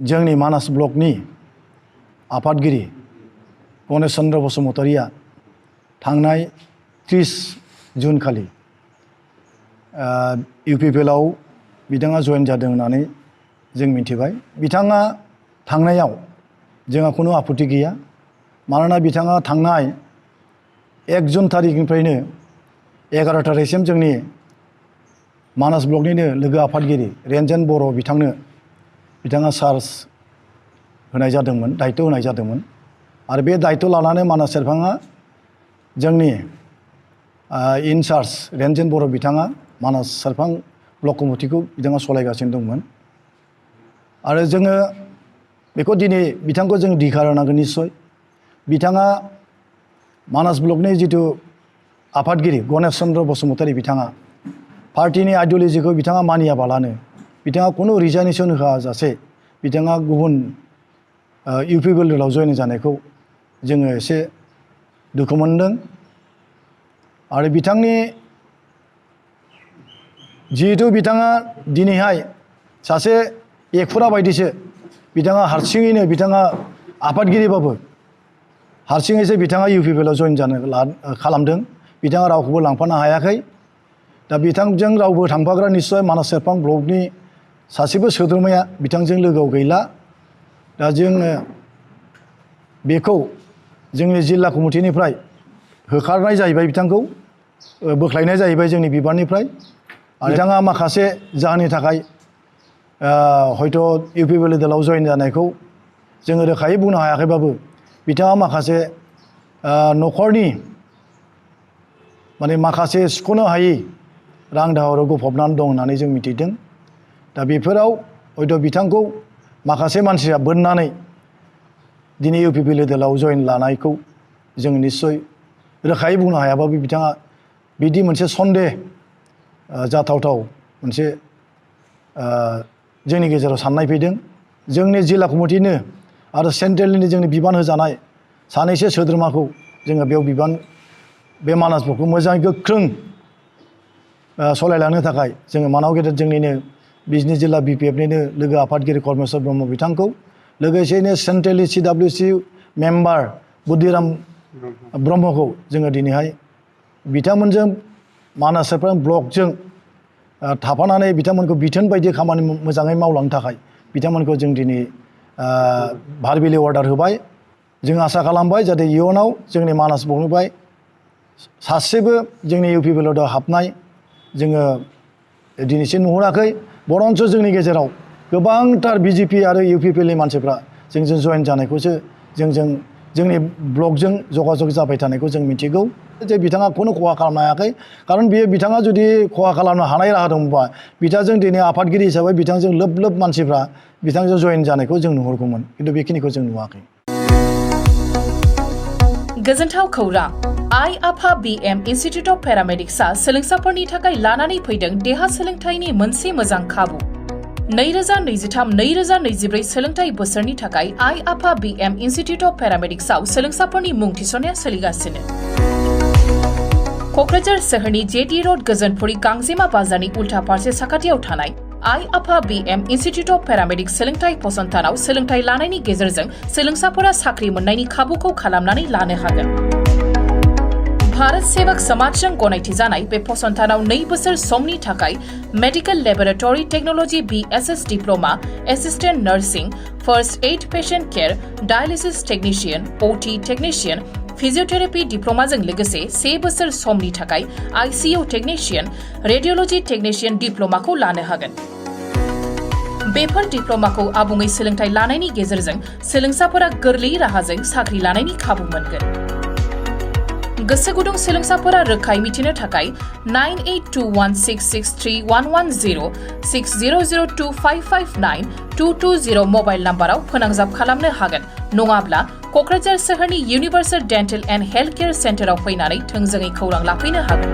जोंनि मानास ब्लकनि आफादगिरि गणेश चन्द्र बसुमतारिया थांनाय 30 जुन खालि इउपिपिएलआव बिथाङा जयेन जादों होननानै जों मिथिबाय। बिथाङा थांनायाव जोंहा खुनु आपत्ति गैया, मानोना बिथाङा थांनाय 1 जुन तारिखनिफ्रायनो 11 तारिखसिम जोंनि मानास ब्लकनिनो लोगो आफादगिरि रेन्जेन बर' बिथाङा चार्ज होनाय जादोंमोन, दायित्व होनाय जादोंमोन। आरो बे दायित्व लानानै मानास सेरफाङा जोंनि इनचार्ज रेन्जेन बर' बिथाङा मानास सेरफां ब्लक कमिटिखौ बिथाङा सालायगासिनो दंमोन। आरो जोङो बेखौ दिनै बिथांखौ जों धिखार होनांगोन। निश्चय बिथाङा मानास ब्लकनि जिथु आफादगिरि गणेश चन्द्र बसुमतारि बिथाङा पार्टिनि आइडिय'लजिखौ बिथाङा मानियाबालानो बिथाङा खुनु रिजाइनेसन होआजासे बिथाङा गुबुन इउपिपिएलआव जयेन जानायखौ जोङो एसे दुखु मोनदों। आरो बिथांनि जिहेतु बिथाङा दिनैहाय सासे एखुरा बायदिसो बिथाङा हारसिङैनो बिथाङा आफादगिरिबाबो हारसिङैसो बिथाङा इउपिपिएलआव जयेन जानो खालामदों। बिथाङा रावखौबो लांफानो हायाखै। दा बिथांजों रावबो थांफाग्रा निश्चय मानास सेरफां ब्लकनि सासेबो सोद्रोमाया बिथांजों लोगोआव गैला। दा जोङो बेखौ जोंनि जिल्ला कमिटिनिफ्राय होखारनाय जाहैबाय, बिथांखौ बोख्लायनाय जाहैबाय जोंनि बिबाननिफ्राय। बिथाङा माखासे जाहोननि थाखाय हयथ' इउपिपिएलआव जयेन जानायखौ जोङो रोखायै बुंनो हायाखैबाबो बिथाङा माखासे न'खरनि माखासे सुख'नो हायै रां दाहाराव गफबनानै दं होननानै जों मिथिदों। दा बेफोराव हयथ' बिथांखौ माखासे मानसिया बोननानै दिनै इउपिपिएलआव जयेन लानायखौ जों निश्चय रोखायै बुंनो हायाबाबो बिथाङा बिदि मोनसे सन्देह जाथावथाव मोनसे जोंनि गेजेराव साननाय फैदों। जोंनि जिल्ला कमिटिनो आरो सेन्ट्रेलनि जोंनि बिबान होजानाय सानैसो सोद्रोमाखौ जोङो बेयाव बे मानास ब्लकखौ मोजाङै गोख्रों सालायलांनो थाखाय जोङो मानाव गेदेर जोंनिनो बिजनि जिल्ला बिपिएफनिनो लोगो आफादगिरि कर्मेश्वर ब्रह्म बिथांखौ, लोगोसेनो सेन्ट्रेलनि CWC मेम्बार बुद्धिराम ब्रह्मखौ जोङो दिनैहाय बिथांमोनजों मानास सेरफां ब्लकजों थाफानानै बिथांमोनखौ बिथोन बायदि खामानि मोजाङै मावलांनो थाखाय बिथांमोनखौ जों दिनै भारबिलि अर्डार होबाय। जों आसा खालामबाय जाहाथे इयुनाव जोंनि मानास ब्लकनिफ्राय सासेबो जोंनि इउपिपिएलआव हाबनाय जोङो दिनैसिम नुहुराखै। बरन्स जोंनि गेजेराव गोबांथार बिजेपि आरो इउपिपिएलनि मानसिफ्रा जोंजों जयेन जानायखौसो जोंनि ब्लकजों जगाजग जाबाय थानायखौ जों मिथिगौ जे बिथाङा खुनु खहा खालामनो हायाखै। खारन बिथाङा जुदि खहा खालामनो हानाय राहा दंबा बिथांजों दिनै आफादगिरि हिसाबै बिथांजों लोब मानसिफ्रा बिथांजों जयेन जानायखौ जों नुहुरगौमोन, खिन्थु बेखिनिखौ जों नुवाखै। गोजोनथाव खौरां, आइ आफा BM इन्स्टिट्युट अफ पेरामेडिक्सआ सोलोंसाफोरनि थाखाय लानानै फैदों देहा सोलोंथाइनि मोनसे मोजां खाबु। 2023-2024 सोलोंथाइ बोसोरनि थाखाय आइ आफा BM इन्स्टिट्युट अफ पेरामेडिक्सआव सोलोंसाफोरनि मुं थिसननाया सोलिगासिनो। क'क्राझार सोहोरनि JD र'ड गोजोनपुरी गांजेमा बाजारनि उल्था फारसे साखाथियाव थानाय आइ आफा BM इन्स्टिट्युट अफ पेरामेडिक्स सोलोंथाइ फसंथानाव सोलोंथाइ लानायनि गेजेरजों सोलोंसाफोरा साख्रि मोननायनि खाबुखौ खालामनानै लानो हागोन। भारत सेवक समाजजों गनायथि जानाय बे फसंथानाव 2 बोसोर समनि थाखाय medical laboratory technology BSS diploma, assistant nursing, first aid patient care, dialysis technician, OT technician, physiotherapy डिप्लोमाजों लोगोसे 3 बोसोर समनि थाखाय ICU टेक्निशियन, रेडियोलॉजी टेक्निशियन डिप्लोमाखौ लानो हागोन। बेफोर डिप्लोमाखौ आबुङै सोलोंथाइ लानायनि गेजेरजों सोलोंसाफोरा गोरलै राहाजों साख्रि लानायनि खाबु मोनगोन। गोसो गुदुं सोलोंसाफोरा रोखायै मिथिनो थाखाय 9821663110, 6002559220 मबाइल नाम्बाराव फोनांजाब खालामनो हागोन। नङाब्ला क'क्राझार सोहोरनि universal dental and health care सेन्टाराव फैनानै थोंजोङै खौरां लाफैनो हागोन।